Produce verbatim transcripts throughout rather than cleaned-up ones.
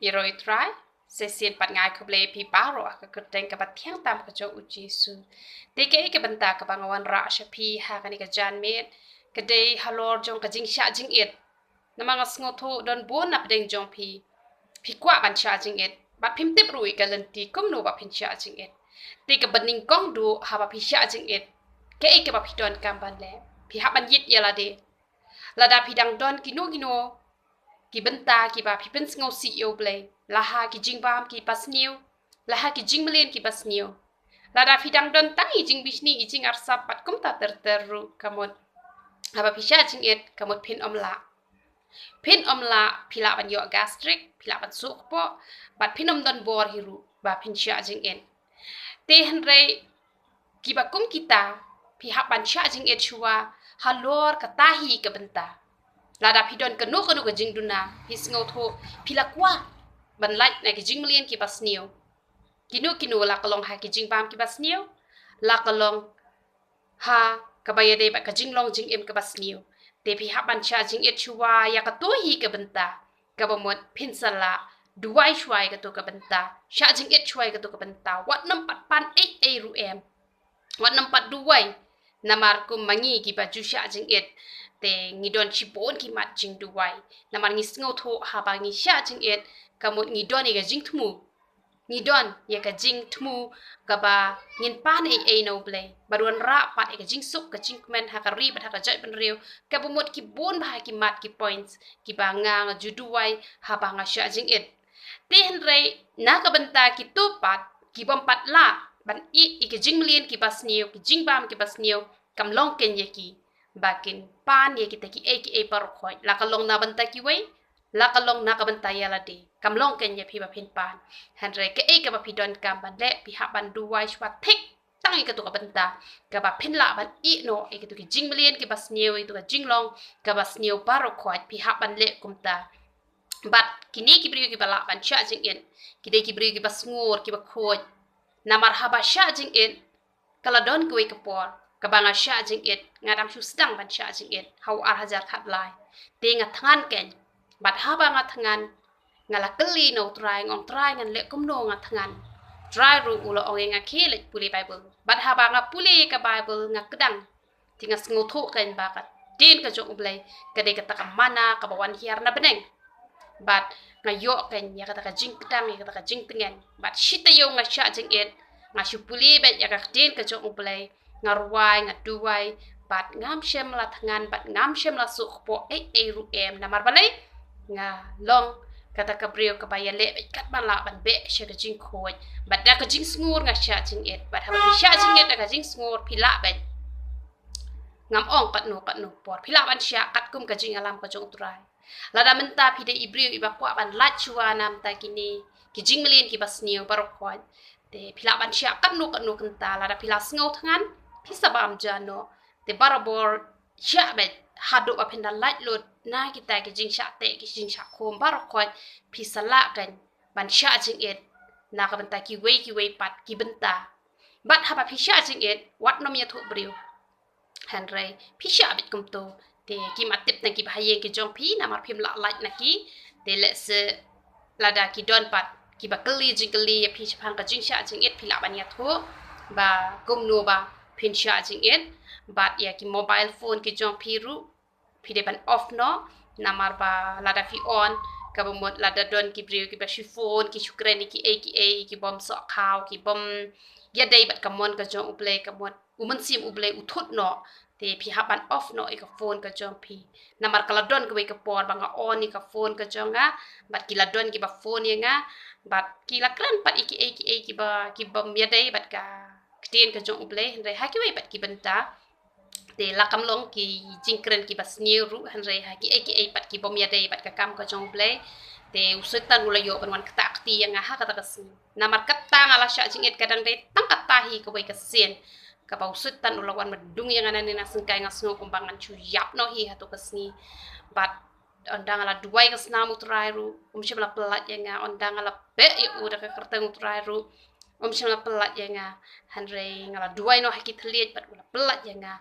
Ïaroh ïa u Trai, sa shisien pat nga ai khublei ïa phi baroh ha ka kyrteng kaba thiang tam ka jong u Jisu. Te kaei ka bynta kaba nga wanrah sha phi ha kane ka janmiet, ka dei halor jong ka jingshah jingit. Namar nga sngewthuh don bun na pdeng jong phi, phi kwah ban shah jingit, bad phim tip ruh ïa ka lynti kumno ba phin shah jingit. Te kaba nyngkong duh, haba phi shah jingit, kaei kaba phi donkam ban leh? Phi hap ban ïit ïa lade. Lada phi dang don kino kino ki bynta kiba phi pynsngewsih ïa u Blei, la ha ki jingbam kiba sniew, la ha ki jingmlien kiba sniew, lada phi dang don tang i jingbishni, i jingarsap bad kumta ter ter ruh, ka mut haba phi shah jingit, ka mut phin ym lah. Phin ym lah, phi lah ban ïoh gastric, phi lah ban suk kpoh, bad phin ym don bor hi ruh ba phin shah jingit. Te hynrei kiba kum kita, phi hap ban shah jingit shuwa halor kata hi ka bynta. Lada phi don kano kano ka jingduna, phi sngewthuh phi la kwah ban lait na ki jingmlien kiba sniew, kino kino, la ka long ha ki jingbam kiba sniew, la ka long ha kaba ïadei bad ka jinglong jingim kaba sniew. Te phi hap ban shah jingit shuwa ïa kato hi ka bynta, kaba mut phin sa lah duwai shuwa ïa kato ka bynta, shah jingit shuwa ïa kato ka bynta, wat nym pat pan ei ei ruh em. Wat nym pat duwai. Namar kum ma ngi kiba ju shah jingit, te ngi don shibun ki mat jingduwai. Namar ngi sngewthuh haba ngi shah jingit, ka mut ngi don ïa ka jingthmu. Ngi don ïa ka jingthmu kaba ngin pan ei ei na u Blei, bad wanrah pat ïa ka jingsuk ka jingkmen ha ka ri bad ha ka jaitbynriew, kaba mut ki bun bha ki mat ki points kiba nga, nga ju duwai haba nga shah jingit. Te hynrei na ka bynta kito pat ki bym pat lah ban ïeh ïa ki jingmlien kiba sniew, ki jingbam kiba sniew, kam long keiñ ïa ki ba kin pan ïa kita kiei kiei baroh khoit, la ka long na bynta kiwei, la ka long na ka bynta ïa lade, kam long keiñ ïa phi ba phin pan. Hynrei kaei kaba phi donkam ban leh, phi hap ban duwai shuwa thik tang ïa kato ka bynta, kaba phin lah ban ïeh noh ïa kito ki jingmlien kiba sniew, ïa kato ka jinglong kaba sniew baroh khoit, phi hap ban leh kumta. Bad kine ki briew kiba lah ban shah jingit, ki dei ki briew kiba sngur, kiba khuid. Namar haba shah jingit, ka la don kawei ka por kaba nga shah jingit, nga dang shu sdang ban shah jingit ha u ar hajar khatlai. Te nga thngan keiñ, bad haba nga thngan, nga la kylli na u Trai, nga ong, Trai, ngan leh kumno, nga thngan. Trai ruh u la ong ïa nga, khie leit pule Baibl. Bad haba nga pule ïa ka Baibl, nga kdang. Te nga sngewthuh keiñ ba ka ktien ka jong u Blei ka dei kata ka manna kaba wan hiar na bneng. Bad nga ïoh keiñ ïa kata ka jingkdang, ïa kata ka jingtngen. Bad shi taïew nga shah jingit, nga shu pule beit ïa ka ktien ka jong u Blei, nga rwai, nga duwai, bad ngam shym la thngan, bad ngam shym la suk kpoh ei ei ruh em. Namar balei? Nga long kata ka briew kaba ïaleh beit katba lah ban beh sha ka jingkhuid. Bad da ka jingsngur nga shah jingit. Bad haba phi shah jingit da ka jingsngur, phi lah beit. Ngam ong katno katno por, phi lah ban shah katkum ka jingïalam ka jong u Trai. Lada mynta phi dei i briew iba kwah ban lait shuwa na bynta kine ki jingmlien kiba sniew baroh khoit, te phi lah ban shah katno katno kynta. Lada phi la sngew thngan, phi sa bam ja noh. Te barabor shah beit, haduh ba phin da lait lut na kita ki jingshah teh, ki jingshah khum baroh khoit, phi sa lah keiñ ban shah jingit na ka bynta kiwei kiwei pat ki bynta. Bad haba phi shah jingit, wat nym ïathuh briew. Hynrei phi shah beit kumto. Te kim ïatip na kiba ha ïing ki jong phi, namar phim lah lait na ki. Te lehse lada ki don pat kiba kylli jingkylli ïa phi shaphang ka jingshah jingit, phi lah ban ïathuh ba kumno ba phin shah jingit. Bad ïa ki mobile phone ki jong phi ruh, phi dei ban off noh. Namar ba lada phi on, kaba mut lada don ki briew kiba shu phone, ki shu kren ïa kiei kiei, ki bym soh khaw, ki bym ïadei bad ka mon ka jong u Blei, ka mut u Mynsiem u Blei u thut noh. Te phi hap ban off noh ïa ka phone ka jong phi. Namar ka la don kawei ka por ba nga on ïa ka phone ka jong nga, bad ki la don kiba phone ïa nga, bad ki la kren pat ïa kiei kiei kiba, ki bym ïadei bad ka ktien ka jong u Blei. Hynrei ha kiwei pat ki bynta, te la kam long ki jingkren kiba sniew ruh, hynrei ha kiei kiei pat ki bym ïadei bad ka kam ka jong u Blei, te u Soitan u la ïoh ban wan ktah kti ïa nga ha kata ka sngi. Namar kata nga la shah jingit, ka dang dei tang kata hi kawei ka sien kaba u Soitan u la wan mardung ïa nga nangne na syngkai. Nga sngew kumba ngan shu ïap noh hi hato ka sngi. Bad ynda nga la duwai ka snam u Trai ruh, um shym la pyllait ïa nga. Ynda nga la beh ïa u da ka kyrteng u Trai ruh, um shym la pyllait ïa nga. Hynrei nga la duwai noh ha ki thylliej bad u la pyllait ïa nga.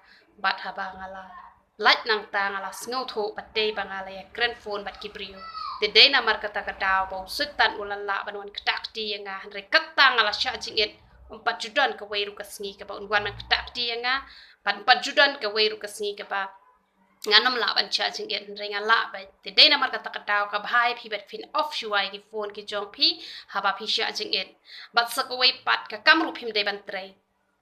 Bad haba nga la lait nangta, nga la sngewthuh pat dei ba nga la ïakren phone bad ki briew. Te dei namar kata ka daw ba u Soitan u la lah ban wan ktah kti ïa nga, hynrei kata nga la shah jingit, ym pat ju don kawei ruh ka sngi kaba un wan ban ktah kti ïa nga, bad ym pat ju don kawei ruh ka sngi kaba ngan ym lah ban shah jingit, hynrei nga lah beit. Te dei namar kata ka daw ka bha ïa phi bad phin off shuwa ïa ki phone ki jong phi haba phi shah jingit. Bad sa kawei pat, ka kam ruh phim dei ban trei.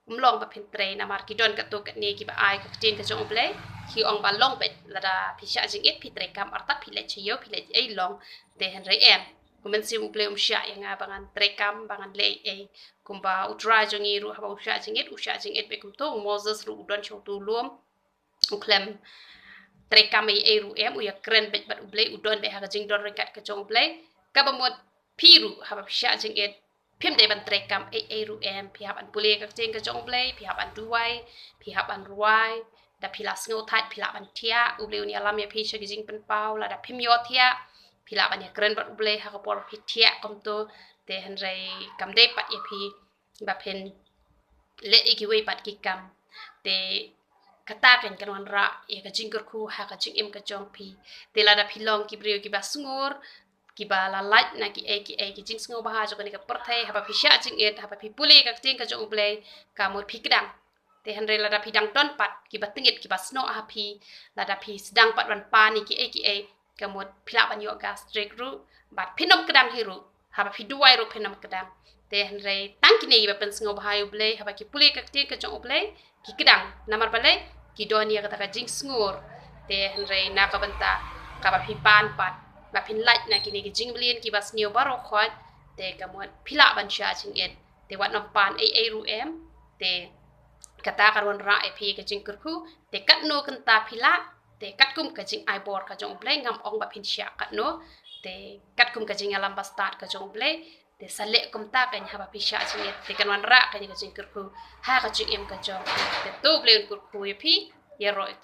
Ym long ba phin trei namar ki don katto katne kiba ai ka ktien ka jong U Blei, ki ong ba long beit lada phi shah jingit phi trei kam artat, phi leit sha ïew phi leit ei long. Te hynrei em, U Mynsiem U Blei um shah ïa nga ba ngan trei kam, ba ngan leh ei ei. Kumba U Trai jong ngi ruh haba u shah jingit, u shah jingit beit kumto. U Moses ruh u don sha uto u lum, u khlem trei kam ei ei ruh em, u ïakren beit bad U Blei, u don beit ha ka jingdon ryngkat ka jong U Blei. Kaba mut phi ruh haba phi shah jingit, phim dei ban trei kam ei ei ruh em. Phi hap ban pule ka ktien ka jong U Blei, phi hap ban duwai, phi hap ban rwai. Da phi la sngewthait phi lah ban thiah, U Blei un ïalam ïa phi sha ki jingpynpaw. Lada phim ïoh thiah, phi lah ban ïakren bad U Blei ha ka por phi thiah kumto. Te hynrei kam dei pat ïa phi ba phin leh ïa kiwei pat ki kam. Te kata kan kan wanrah ïa ka jingkyrkhu ha ka jingim ka jong phi. Te lada phi long ki briew kiba sngur, kiba la lait na ki ei ki ei ki jingsngewbha jong kane ka pyrthei, haba phi shah jingit, haba phi pule ka ktien ka jong U Blei, ka mut phi kdang. Te hynrei lada phi dang don pat kiba tyngit kiba snoh ha phi, lada phi sdang pat ban pan ïa ki ei ki ei, ka mut phi lah ban ïoh gastric ruh, bad phin ym kdang hi ruh, haba phi duwai ruh phin ym kdang. Te hynrei tang kine kiba pynsngewbha ïa U Blei, haba ki pule ka ktien ka jong U Blei, ki kdang. Namar balei? Ki don ïa kata ka jingsngur. Te hynrei na ka bynta kaba phi pan pat, ba phin lait na kine ki jingmlien kiba sniew baroh khoit, te ka mut phi lah ban shah jingit. Te wat nym pan ei ei ruh em. Te kata kan wanrah ïa phi ka jingkyrkhu. Te katno kynta phi lah, te katkum ka jingai bor ka jong U Blei, ngam ong ba phin shah katno. Te katkum ka jingïalam bastad ka jong U Blei, te sa leh kumta kan haba phi shah jingit, te kan wanrah kan ïa ka jingkyrkhu ha ka jingim ka jong phi. Te to U Blei un kyrkhu ïa phi, ïaroh ïa u